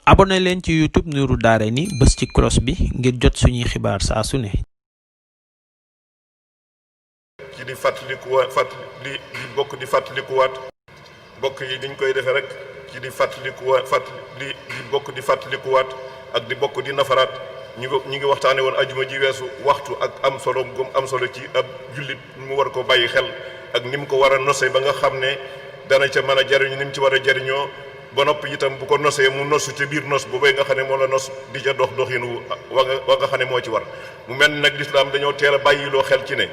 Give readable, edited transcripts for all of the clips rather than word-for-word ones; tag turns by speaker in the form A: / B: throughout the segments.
A: abonné leen ci YouTube Nourou Darayni bës ci cloche bi ngir jot suñuy xibaar saa su ne.
B: ci di fàttalikuwaat di bokk di fàttalikuwaat bokk yi niñ koy defee rek ci di fàttalikuwaat di bokk di fàttalikuwaat ak di bokk di nafaraat ñu ngi waxtaane woon ajuma ji weesu waxtu ak am solo gum am solo ci ab jullit mu war ko bàyyi xel ak ni mu ko war a nosee ba nga xam ne dana ca mën a jariñu ni mu ci war a jariñoo ba noppi itam bu ko nosee mu nosu ca biir nos boobee nga xam ne moo la nos di ca dox doxinu wa nga xam ne moo ci war mu mel ni nag lislaam dañoo teel a bàyyiloo xel ci ne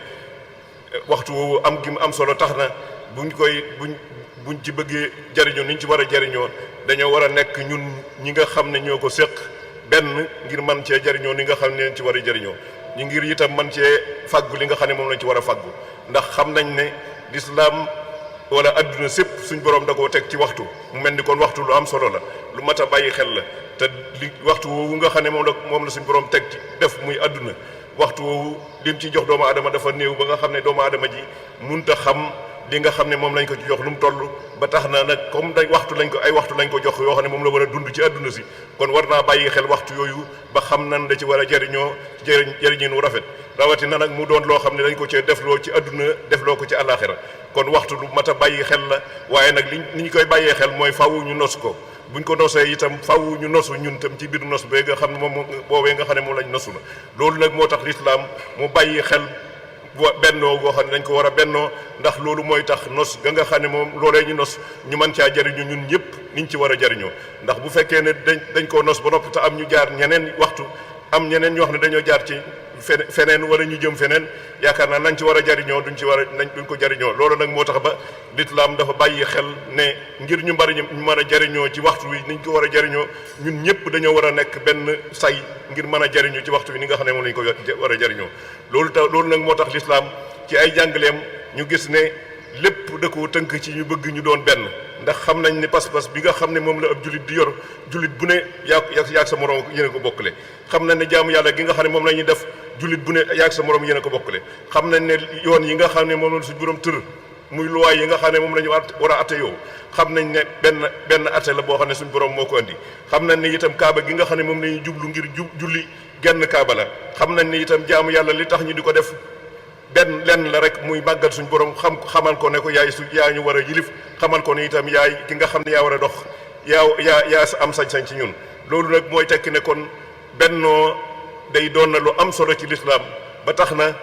B: waxtu woowu am gi mu am solo tax na buñ ci bëggee jariñoo ni ñu ci war a jariñoo dañoo war a nekk ñun ñi nga xam ne ñoo ko séq benn ngir man cee jariñoo ni nga xam ne ci war a jariñoo ñu ngir itam man cee fàggu li nga xam ne moom lañ ci war a fàggu ndax xam nañ ne lislaam wala adduna sépp suñ borom da koo teg ci waxtu mu mel ni kon waxtu lu am solo la lu mat a bàyyi xel la te li waxtu woowu nga xam ne moom la suñ borom teg ci def muy adduna waxtu woowu lim ci jox doomu aadama dafa néew ba nga xam ne doomu aadama ji munta xam li nga xam ne moom lañ ko ci jox lu mu toll ba tax na nag comme ay waxtu lañ ko jox yoo xam ne moom la war a dund ci adduna si kon war naa bàyyi xel waxtu yooyu ba xam nan da ci war a jariñoo jëriñin wu rafet rawatina nag mu doon loo xam ne dañ ko cee defloo ci adduna defloo ko ci àllaaxira kon waxtu lu mat a bàyyi xel la waaye nag li ñu koy bàyyee xel mooy faaw ñu nos ko buñ ko nosee itam faaw ñu nosu ñun tam ci biir nos bee nga xam ne moom boobee nga xam ne moom lañ nosu la loolu nag moo tax lislaam mu bàyyi xel bennoo goo xam ne dañ ko war a bennoo ndax loolu mooy tax nos ga nga xam ne moom loolee ñu nos ñu mën caa jariñu ñun ñëpp niñ ci war a jariñoo ndax bu fekkee ne dañ koo nos ba noppi te am ñu jaar ñeneen waxtu am ñeneen ñoo xam ne dañoo jaar ci feneen wala ñu jëm feneen yaakaar naa nañ ci war a jariñoo duñ ko jariñoo loolu nag moo tax ba lislaam dafa bàyyi xel ne ngir ñu bari ñu mën a jariñoo ci waxtu wi niñ ko war a jariñoo ñun ñëpp dañoo war a nekk benn say ngir mën a jariñu ci waxtu wi ni nga xam ne moom lañ ko war a jariñoo loolu nag moo tax lislaam ci ay jàngaleem ñu gis ne lépp da ko tënk ci ñu bëgg ñu doon benn ndax xam nañ ne pas-pas bi nga xam ne moom la ab jullit di yor jullit bu ne yaag sa morom yéen a ko bokkale xam nañ ne jaamu yàlla gi nga xam ne moom la ñuy def jullit bu ne yaag sa morom yéen a ko bokkale xam nañ ne yoon yi nga xam ne moom la suñu borom tër muy luwaay yi nga xam ne moom la ñu war a atte yow xam nañ ne benn atte la boo xam ne suñu borom moo ko andi xam nañ ne itam kaaba gi nga xam ne moom la ñuy jublu ngir julli genn kaaba la xam nañ ne itam jaamu yàlla li tax ñu di ko def lenn la rek muy màggal suñu borom xamal ko ne ko yaa ñu war a yilif xamal ko ne itam yaay ki nga xam ne yaa war a dox yaa am sañ-sañ ci ñun loolu nag mooy tekki ne kon bennoo day doon na lu am solo ci lislaam ba tax na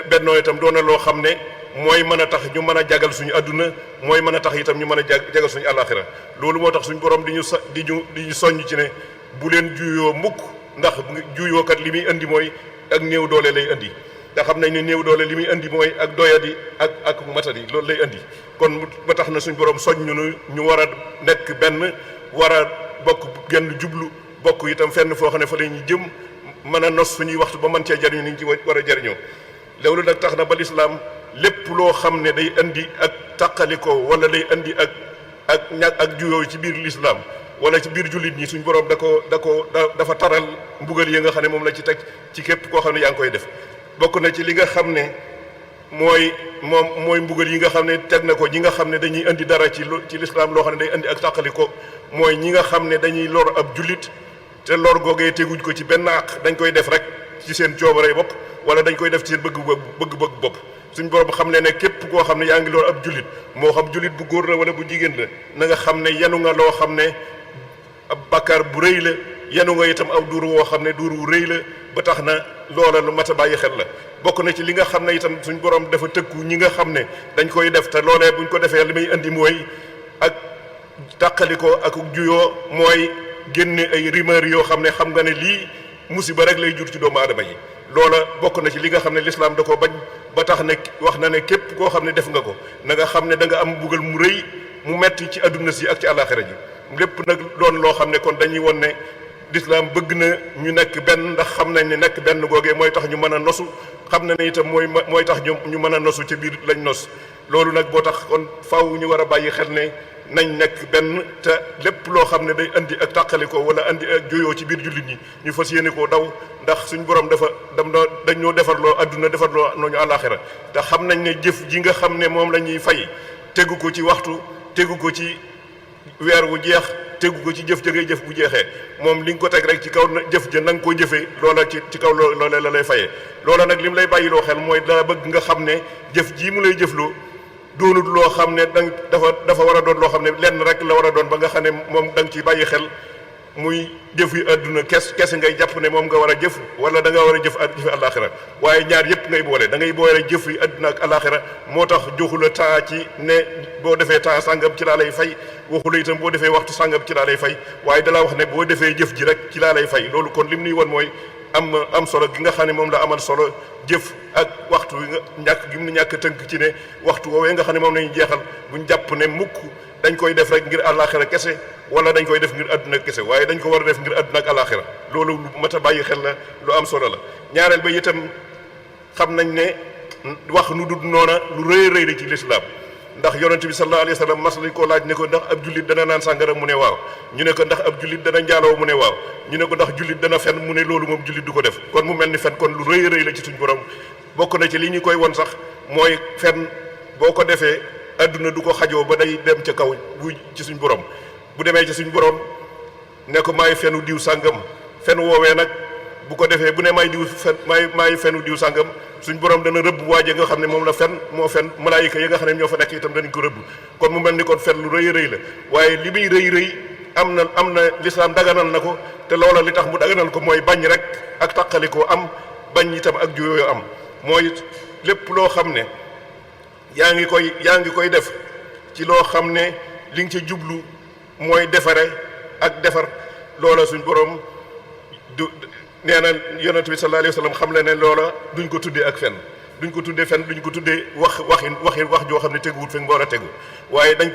B: bennoo itam doon na loo xam ne mooy mën a tax ñu mën a jagal suñu adduna mooy mën a tax itam ñu mën a jagal suñu àllaaxira loolu moo tax suñu borom di ñu soññ ci ne bu leen juyoo mukk ndax juyookat li muy indi mooy ak néew doole lay indi te xam nañ ne néew doole li muy indi mooy ak doyadi ak matadi loolu lay indi kon ba tax na suñ borom soñ ñu war a nekk benn war a bokk genn jublu bokk itam fenn foo xam ne fa la ñuy jëm mën a nos suñuy waxtu ba mën cee jariñu ni ñu ci war a jariñoo loolu nag tax na ba lislaam lépp loo xam ne day indi ak taqalikoo wala day indi ak juyoo ci biir lislaam wala ci biir jullit ñi suñ borom dafa taral mbugal yi nga xam ne moom la ci teg ci képp koo xam ne yaa ngi koy def bokk na ci li nga xam ne mooy mbugal yi nga xam ne teg na ko ñi nga xam ne dañuy indi dara ci lislaam loo xam ne day indi ak tàqaliko mooy ñi nga xam ne dañuy lor ab jullit te lor googee teguñ ko ci benn àq dañ koy def rek ci seen coobare bopp wala dañ koy def ci seen bëgg bopp suñ borom xam ne képp koo xam ne yaa ngi lor ab jullit moo xam jullit bu góor la wala bu jigéen la na nga xam ne yenu nga loo xam ne ab bàkkaar bu rëy la yenu nga itam aw duur woo xam ne duur wu rëy la ba tax na loola lu mat a bàyyi xel la bokk na ci li nga xam ne itam suñ borom dafa tëkku ñi nga xam ne dañ koy def te loolee buñ ko defee li muy indi mooy ak tàqalikoo ak juyoo mooy génne ay rumeur yoo xam ne xam nga ne lii musiba rek lay jur ci doomu aadama yi loola bokk na ci li nga xam ne lislaam da ko bañ ba tax ne wax na ne képp koo xam ne def nga ko na nga xam ne da nga am mbugal mu rëy mu metti ci adduna si ak ci àllaaxira ji lépp nag doon loo xam ne kon dañuy won ne lislaam bëgg na ñu nekk benn ndax xam nañ ne nekk benn googee mooy tax ñu mën a nosu xam na ne itam mooy tax ñu mën a nosu ci biir lañ nos loolu nag boo tax kon faaw ñu war a bàyyi xel ne nañ nekk benn te lépp loo xam ne day indi ak tàqaliko wala indi ak juyoo ci biir jullit ñi ñu fas yéene koo daw ndax suñ borom dañ ñoo defarloo adduna defarloo nooñu àllaaxira te xam nañ ne jëf ji nga xam ne moom la ñuy fay tegu ko ci waxtu tegu ko ci weer wu jeex tegu ko ci jëf ja ngay jëf bu jeexee moom li nga ko teg rek ci kaw jëf ja na nga koo jëfee loola ci kaw loolee la lay fayee loola nag li mu lay bàyyiloo xel mooy daa bëgg nga xam ne jëf jii mu lay jëfloo doonut loo xam ne dafa war a doon loo xam ne lenn rek la war a doon ba nga xam ne moom da nga ciy bàyyi xel muy jëf yu àdduna kese ngay jàpp ne moom nga war a jëf wala da nga war a jëf ak jëfi àllaaxira waaye ñaar yëpp ngay boole da ngay boole jëf yi àdduna ak àllaaxira moo tax joxu la temps ci ne boo defee temps sàngam ci laa lay fay waxu la itam boo defee waxtu sàngam ci laa lay fay waaye dalaa wax ne boo defee jëf ji rek ci laa lay fay loolu kon lim nuy won mooy am solo gi nga xam ne moom la amal solo jëf ak waxtu wi nga ñàkk gi mu ñàkk tënk ci ne waxtu woowee nga xam ne moom lañu jeexal buñ jàpp ne mukk dañ koy def rek ngir àllaaxira kese wala dañ koy def ngir àdduna kese waaye dañ ko war a def ngir àdduna ak àllaaxira loolu lu mat a bàyyi xel la lu am solo la ñaareel ba itam xam nañ ne wax nu dud noona lu rëy la ci lislaam ndax yonente bi sallallahu alayhi wa sallam mas lañ koo laaj ne ko ndax ab jullit dana naan sàngara mu ne waaw ñu ne ko ndax ab jullit dana njaaloo mu ne waaw ñu ne ko ndax jullit dana fen mu ne loolu moom jullit du ko def kon mu mel ni fen kon lu rëy la ci suñ borom bokk na ci li ñu koy won sax mooy fen boo ko defee adduna du ko xajoo ba day dem ca kaw bu ci suñ borom bu demee ci suñ borom ne ko maay fenu diw sàngam fen woowee nag bu ko defee bu ne maay fenu diw sàngam suñ borom dana rëbb waaje nga xam ne moom la moo fen malaayika yi nga xam ne ñoo fa nekk itam danañ ko rëbb kon mu mel ni kon fen lu rëy la waaye li muy rëy am na lislaam daganal na ko te loola li tax mu daganal ko mooy bañ rek ak taqalikoo am bañ itam ak juyoo am mooy lépp loo xam ne yaa ngi koy def ci loo xam ne li nga ca jublu mooy defare ak defar loola suñ borom du nee na yonent bi sallallahu alayhi wa sallam xam le ne loola duñ ko tuddee ak fen duñ ko tuddee fen duñ ko tuddee wax joo xam ne teguwut fi nga war a tegu waaye dañ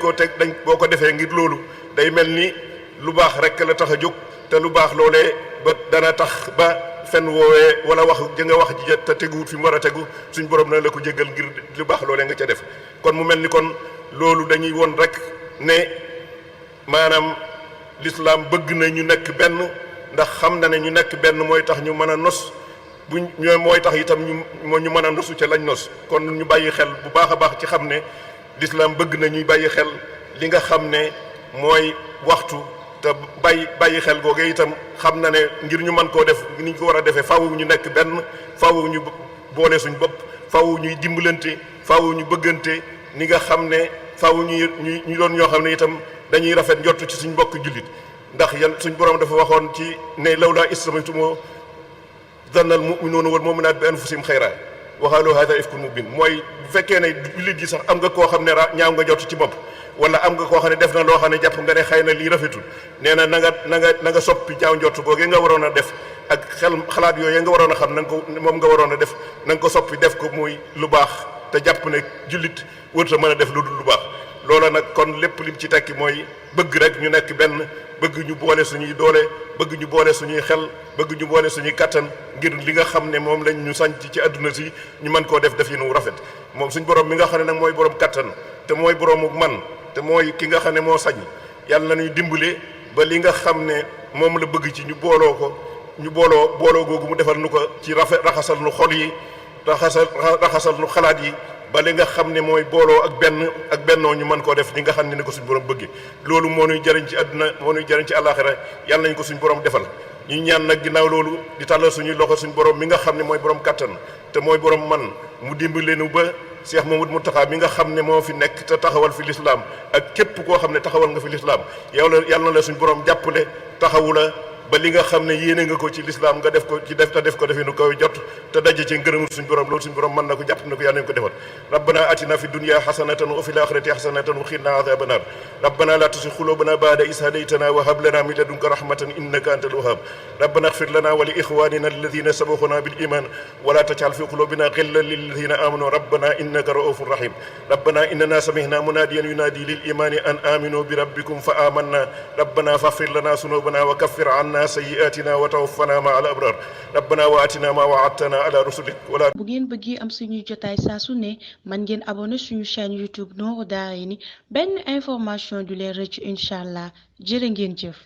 B: boo ko defee ngir loolu day mel ni lu baax rek la tax a jóg te lu baax loolee ba dana tax ba fen woowee wala wax ji nga wax ji te teguwut fi mu war a tegu suñ borom na la ko jéggal ngir lu baax loolee nga ca def kon mu mel ni kon loolu dañuy won rek ne maanaam lislaam bëgg na ñu nekk benn ndax xam na ne ñu nekk benn mooy tax ñu mën a nos mooy tax itam ñu mën a nosu ca lañ nos kon ñu bàyyi xel bu baax a baax ci xam ne lislaam bëgg na ñuy bàyyi xel li nga xam ne mooy waxtu te bàyyi xel googee itam xam na ne ngir ñu mën koo def ni ñu ko war a defee faaw ñu nekk benn faaw ñu boole suñ bopp faaw ñuy dimbalante faaw ñu bëggante ni nga xam ne faaw ñu doon ñoo xam ne itam dañuy rafet njort ci suñ mbokk jullit ndax suñ borom dafa waxoon ci ne lawlaa iz samaytumuuhu zanna al-mu'minuuna wal mu'minaatu bi anfusihim xayran wa qaaluu haadhaa ifkun mubiin mooy bu fekkee ne jullit yi sax am nga koo xam ne ñaaw nga jot ci bopp wala am nga koo xam ne def na loo xam ne jàpp nga ne xëy na lii rafetul nee na na nga soppi ñaaw njort googee nga waroon a def ak xalaat yooyu nga waroon a xam moom nga waroon a def na nga ko soppi def ko muy lu baax te jàpp ne jullit warut a mën a def lu dul lu baax loola nag kon lépp lim ci tekki mooy bëgg rek ñu nekk benn bëgg ñu boole suñuy doole bëgg ñu boole suñuy xel bëgg ñu boole suñuy kattan ngir li nga xam ne moom lañ ñu sanc ci àdduna si ñu mën koo def yi nu rafet moom suñ borom mi nga xam ne nag mooy borom kattan te mooy boroomu man te mooy ki nga xam ne moo sañ yàlla na ñuy dimbale ba li nga xam ne moom la bëgg ci ñu booloo googu mu defal nu ko ci raxasal nu xol yi raxasal nu xalaat yi ba li nga xam ne mooy booloo ak bennoo ñu mën koo def li nga xam ne ni ko suñ borom bëgge loolu moo nuy jëriñ ci àdduna moo nuy jëriñ ci àllaaxira yàlla nañ ko suñ borom defal ñu ñaan nag ginnaaw loolu di tàllal suñuy loxo suñ borom mi nga xam ne mooy borom kattan te mooy borom man mu dimbali nu ba Cheikh Mouhamadou Mountakha mi nga xam ne moo fi nekk te taxawal fi lislaam ak képp koo xam ne taxawal nga fi lislaam yàlla na la suñ borom jàppale taxawu la ba li nga xam ne yéene nga ko ci lislaam nga def ko definu kaw jot te daje ci ngërëmul suñ borom loolu suñ borom mën na ko jàpp na ko yàlla nañ ko defal rabbana atina fi dunya hasanatan wa fil akhirati hasanatan wa qina adhaban nar rabbana la tuzigh qulubana ba'da idh hadaytana wa hab lana min ladunka rahmatan innaka antal wahhab rabbana ighfir lana wa li ikhwanina alladhina sabaquna bil iman wa la taj'al fi qulubina ghillan lil ladhina amanu rabbana innaka ra'ufur rahim rabbana innana sami'na munadiyan yunadi lil imani an aminu bi rabbikum fa amanna rabbana faghfir lana dhunubana wa kaffir 'anna sayyi'atina wa tawaffana ma'al abrar rabbana wa atina ma wa'adtana ala rusulik wala
C: bu ngeen bëggee am suñuy jotaay saa su ne man ngeen abonné suñu chaîne YouTube Nourou Darayni benn information du leen rëcc incha allah jërë ngeen jëf